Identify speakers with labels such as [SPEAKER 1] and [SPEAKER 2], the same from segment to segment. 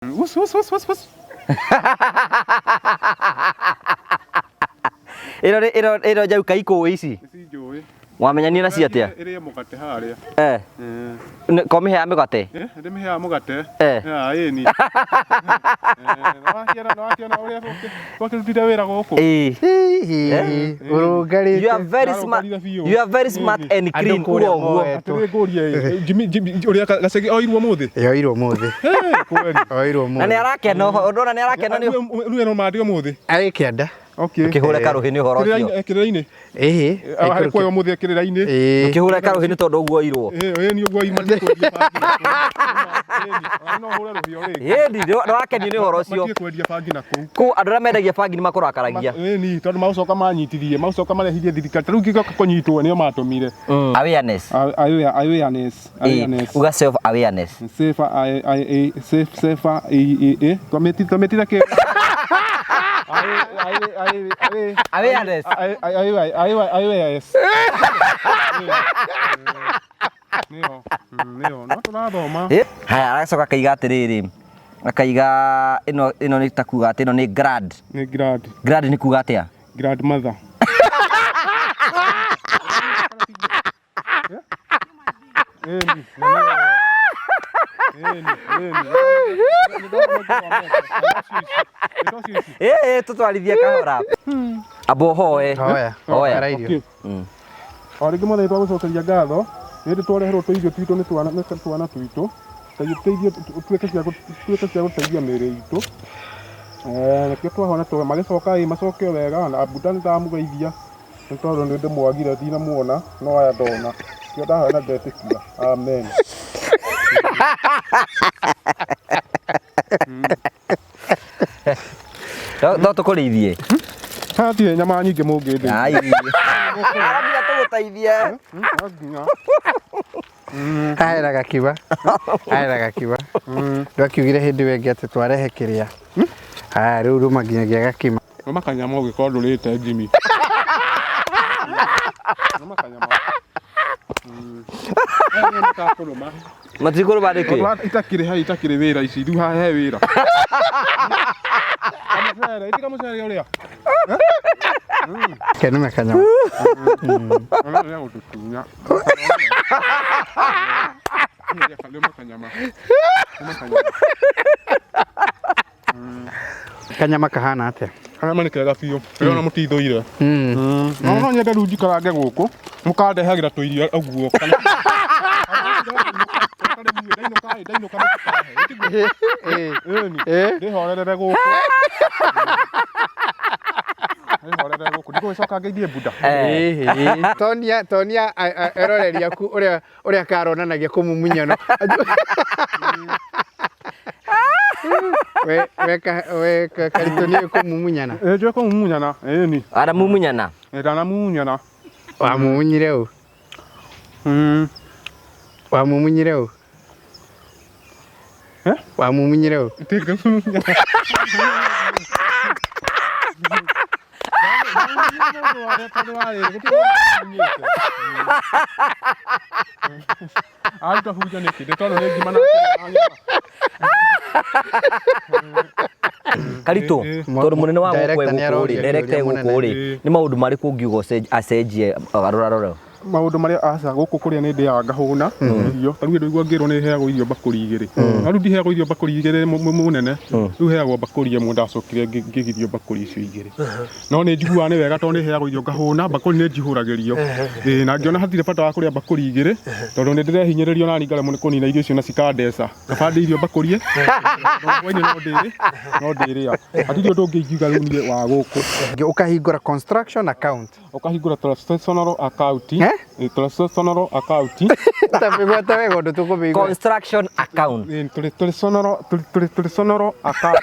[SPEAKER 1] Us, us, us, us, us.
[SPEAKER 2] Ĩno ĩno ĩno njauka ikũĩ ici.
[SPEAKER 1] Ici njũĩ.
[SPEAKER 2] Wamenyanire nacio atĩa?
[SPEAKER 1] Ĩrĩe mũgate harĩa.
[SPEAKER 2] Eh. Ko mĩheaga mĩgate?
[SPEAKER 1] Eh, ndĩmĩheaga mũgate.
[SPEAKER 2] Eh.
[SPEAKER 1] Ah, ĩni. Nĩwakĩona nĩwakĩona ũrĩa twakĩrutire wĩra gũkũ.
[SPEAKER 2] Ĩĩ.
[SPEAKER 3] Hihi, ũrũngarĩte.
[SPEAKER 2] You are very smart.
[SPEAKER 1] Ndarũngarire biũ.
[SPEAKER 2] You are very smart and
[SPEAKER 3] Andũ
[SPEAKER 2] clean.
[SPEAKER 3] kũrĩa
[SPEAKER 2] Uga ũguo.
[SPEAKER 3] moetwo.
[SPEAKER 1] Atĩrĩ ngũrie ĩ, Jimmy Jimmy ũrĩa gacegi oirwo mũthĩ.
[SPEAKER 3] Yoirwo mũthĩ.
[SPEAKER 1] Eh, kweli.
[SPEAKER 3] Oirwo
[SPEAKER 2] Na nĩ
[SPEAKER 3] mũthĩ.
[SPEAKER 2] arakena ũhoro, ndona nĩ arakena nĩ
[SPEAKER 1] Rĩu eno mandĩ ũmũthĩ.
[SPEAKER 3] Arĩ kĩanda.
[SPEAKER 1] Okay.
[SPEAKER 2] Ũkĩhũre karũhĩ nĩ ũhoro ũcio.
[SPEAKER 1] Kĩrĩra-inĩ.
[SPEAKER 3] Ĩhĩ.
[SPEAKER 1] Harĩ kuoya ũmũthĩ kĩrĩra-inĩ.
[SPEAKER 3] Ĩĩ.
[SPEAKER 2] Ũkĩhũre karũhĩ nĩ tondũ ũguo oirwo.
[SPEAKER 1] Ĩĩ, ĩĩ ni ũguo matikwendia bangi. Ĩni, ona no hũre rũhiũ rĩngĩ.
[SPEAKER 2] Ĩni, nĩ wakenio nĩ ũhoro ũcio.
[SPEAKER 1] Matige kwendia bangi na kũu.
[SPEAKER 2] Kũu andũ arĩa mendagia bangi nĩ makũrakaragia.
[SPEAKER 1] Ĩni, tondũ magũcoka manyitithie, magũcoka marehithie thirikari. Ta rĩu ngĩgoka kũnyitwo nĩo matũmire.
[SPEAKER 2] Awareness.
[SPEAKER 1] Awareness,
[SPEAKER 2] Ĩĩ,
[SPEAKER 1] awareness.
[SPEAKER 2] uga self awareness.
[SPEAKER 1] Safer, I, I, A, safe, safer, A, A, A. Twamĩtire, twamĩtire kĩ?
[SPEAKER 2] Awareness.
[SPEAKER 1] Awareness. Nĩyo, nĩyo, no tũrathoma.
[SPEAKER 2] Ĩ, Haya, aracoka akaiga atĩrĩrĩ, akaiga ĩno ĩno nĩ ta kuga atĩ ĩno nĩ grand.
[SPEAKER 1] Nĩ grand,
[SPEAKER 2] Grand nĩ kuga atĩa?
[SPEAKER 1] grandmother. Ĩni, na nĩyo. Ĩni, ĩni. Nĩ ici.
[SPEAKER 2] Ĩ, ĩ, tũtwarithie kahora. Amba ũhoe.
[SPEAKER 3] Hoya.
[SPEAKER 2] Hoya.
[SPEAKER 3] Ara irio.
[SPEAKER 1] O rĩngĩ mwathani twagũcokeria ngatho nĩ hĩndĩ twareherwo tũirio twitũ nĩ twana nĩ twana twitũ Ngai ũteithie tuĩke cia tuĩke cia gũteithia mĩĩrĩ itũ. Eh, nĩkĩo twahona tũ magĩcoka ĩ macoke wega na Buda nĩ ndamũgeithia nĩ tondũ nĩ ndĩmwagire ndinamuona no aya ndona kĩo ndahoya na ndetĩkia amen.
[SPEAKER 2] No no tũkũrĩithie.
[SPEAKER 1] Hatirĩ nyama nyingĩ mũngĩndĩa.
[SPEAKER 2] Ai. Aramia tũgũteithie.
[SPEAKER 1] No nginya.
[SPEAKER 3] Ahera gakiba. Ahera gakiba. Ndwakiugire hĩndĩ ĩyo ĩngĩ atĩ twarehe kĩrĩa. Haya rĩu rũma nginyagia gakima.
[SPEAKER 1] Rũma kanyama ũngĩkorwo ndũrĩte Jimmy. Rũma kanyama. Aya nĩo matakũrũma.
[SPEAKER 2] Matikũrũma nĩkĩ?
[SPEAKER 1] Tondũ itakĩrĩ hai itakĩrĩ wĩra ici rĩu haha he wĩra. Kamũcere, ĩtiga mũcere ũrĩa.
[SPEAKER 3] Kenume kanyama.
[SPEAKER 1] Ona nĩ gũtũtunya. Rũma kanyama. Rũma kanyama.
[SPEAKER 3] Kanyama kahana atĩa?
[SPEAKER 1] Kanyama nĩ kega biũ. Ndĩrona mũtithũire.
[SPEAKER 3] Mm.
[SPEAKER 1] No no nyende rĩu njikarange gũkũ mũkandehagĩra tũirio ũguo kana ndainũka ndainũka mũtikahe.
[SPEAKER 3] Ĩĩ.
[SPEAKER 1] Ĩni.
[SPEAKER 3] Ĩĩ.
[SPEAKER 1] Ndĩhorerere gũkũ. Ndĩhorerere gũkũ. Ndigũgĩcoka ngeithie Buda.
[SPEAKER 2] Eh.
[SPEAKER 3] Ĩĩ. Tonia tonia eroreri aku ũrĩa ũrĩa karonanagia kũmumunyano. We we ka we ka- karitũ nĩ kũmumunyana.
[SPEAKER 1] Ĩ njũĩ kũmumunyana. Ĩni.
[SPEAKER 2] Aramumunyana.
[SPEAKER 1] Ndanamumunyana.
[SPEAKER 3] Wamumunyire ũ? Wamumunyire ũ?
[SPEAKER 1] Eh?
[SPEAKER 3] Wamumunyire ũ?
[SPEAKER 1] Aruta hunjo nĩkĩ? Nĩ tondũ nĩ ngima na nyama.
[SPEAKER 2] Karitũ,
[SPEAKER 1] Ĩ, ĩ.
[SPEAKER 2] tondũ mũnene wa gũkũ
[SPEAKER 3] Director
[SPEAKER 2] e gũkũ rĩ,
[SPEAKER 3] nĩaroria
[SPEAKER 2] director e
[SPEAKER 3] kĩũria
[SPEAKER 2] gũkũ
[SPEAKER 3] mũnene.
[SPEAKER 2] rĩ,
[SPEAKER 1] Ĩ.
[SPEAKER 2] nĩ maũndũ marĩkũ ũngiuga acenjie arorarora?
[SPEAKER 1] Maũndũ marĩa aca gũkũ kũrĩa nĩ ndĩaga ngahũna irio ta rĩu ndũigua ngĩrwo nĩ heagwo irio mbakũri igĩrĩ no rĩu ndiheagwo irio mbakũri igĩrĩ mũnene rĩu heagwo mbakũri ĩmwe ndacokire ngĩgirio mbakũri icio igĩrĩ no nĩ njiguaga nĩ wega tondũ nĩ heagwo irio ngahũna mbakũri nĩ njihũragĩrio ĩĩ na ngĩona hatirĩ bata wa kũrĩa mbakũri igĩrĩ tondũ nĩ ndĩrehinyĩrĩrio nani ngaremwo nĩ kũnina irio icio na cikandeca kaba ndĩe irio mbakũri hwainĩ no ndĩrĩ no ndĩrĩa hatirĩ ũndũ ũngĩ ingiuga rĩu niĩ wa gũkũ.
[SPEAKER 3] Ũkahingũra construction account.
[SPEAKER 1] Ũkahingũra transactional account.
[SPEAKER 3] Eh?
[SPEAKER 1] Eh, transactional account.
[SPEAKER 3] Ta mĩgwate wega ũndũ tũkũmĩigua.
[SPEAKER 2] Construction account.
[SPEAKER 1] Eh, transactional transactional account.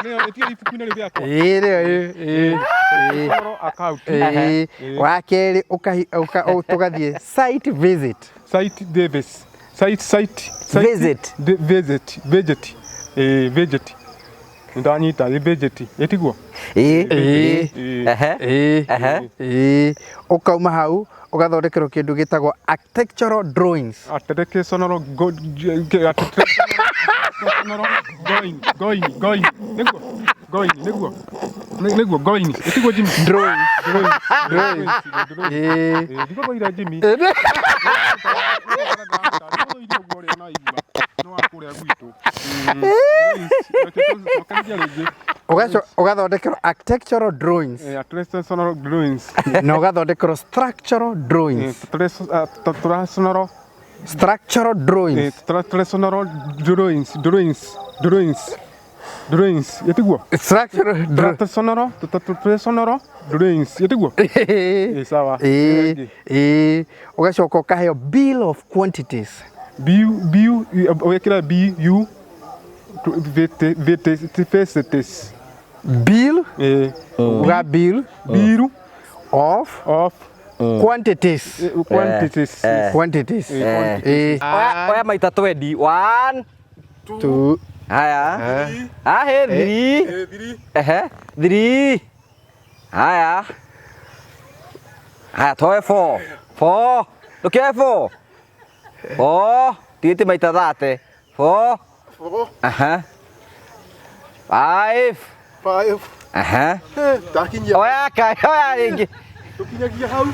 [SPEAKER 1] Nĩyo ĩtiga ibuku-inĩ rĩu rĩakwa.
[SPEAKER 3] Ĩĩ nĩyo ĩĩ ĩĩ.
[SPEAKER 1] Transactional account.
[SPEAKER 3] Ĩĩ. Wa kerĩ tũgathiĩ site visit.
[SPEAKER 1] Site Davis. Site site site
[SPEAKER 2] Visit.
[SPEAKER 1] Visit visit. Eh, visit. Ndanyita nĩ visit. Ĩtiguo?
[SPEAKER 2] Ĩĩ.
[SPEAKER 3] Ĩĩ.
[SPEAKER 1] Ĩĩ.
[SPEAKER 2] Ehe.
[SPEAKER 3] Ĩĩ.
[SPEAKER 2] Ehe.
[SPEAKER 3] Ĩĩ. Ũkauma hau Ũgathondekerwo kĩndũ gĩtagwo architectural drawings.
[SPEAKER 1] Architectural go architectural going going going nĩguo going nĩguo nĩguo going ĩtiguo Jimmy.
[SPEAKER 3] Drawings.
[SPEAKER 1] Drawings.
[SPEAKER 3] Drawings.
[SPEAKER 1] Drawings.
[SPEAKER 3] Ĩĩ.
[SPEAKER 1] Ĩĩ, ndigũthũire Jimmy.
[SPEAKER 3] Ũgathondekerwo architectural drawings na ũgathondekerwo structural drawings. Structural drawings.
[SPEAKER 1] Ĩtiguo.
[SPEAKER 3] Structural drawings.
[SPEAKER 1] Ĩtiguo.
[SPEAKER 3] Ĩĩ.
[SPEAKER 1] Sawa.
[SPEAKER 3] Ĩĩ. Ĩĩ. Ũgacoka ũkaheo bill of quantities.
[SPEAKER 1] B B wekĩra B U V T V T T F T S.
[SPEAKER 3] Bill
[SPEAKER 1] Eh,
[SPEAKER 3] uga bill
[SPEAKER 1] bill
[SPEAKER 3] of
[SPEAKER 1] of
[SPEAKER 3] quantities.
[SPEAKER 1] Quantities.
[SPEAKER 3] Quantities.
[SPEAKER 1] Eh,
[SPEAKER 3] Ĩĩ.
[SPEAKER 2] Oya maita 20. 1
[SPEAKER 3] Two.
[SPEAKER 2] Haya. Ahe 3. Ehe. 3. Haya. Haya toe 4. 4. Ndũkĩoe 4. 4. Tigĩte maita 30. 4. Aha. 5.
[SPEAKER 4] Five.
[SPEAKER 2] Aha.
[SPEAKER 4] Ndakinyia.
[SPEAKER 2] Oya ka, oya rĩngĩ.
[SPEAKER 1] Tũkinyagia hau.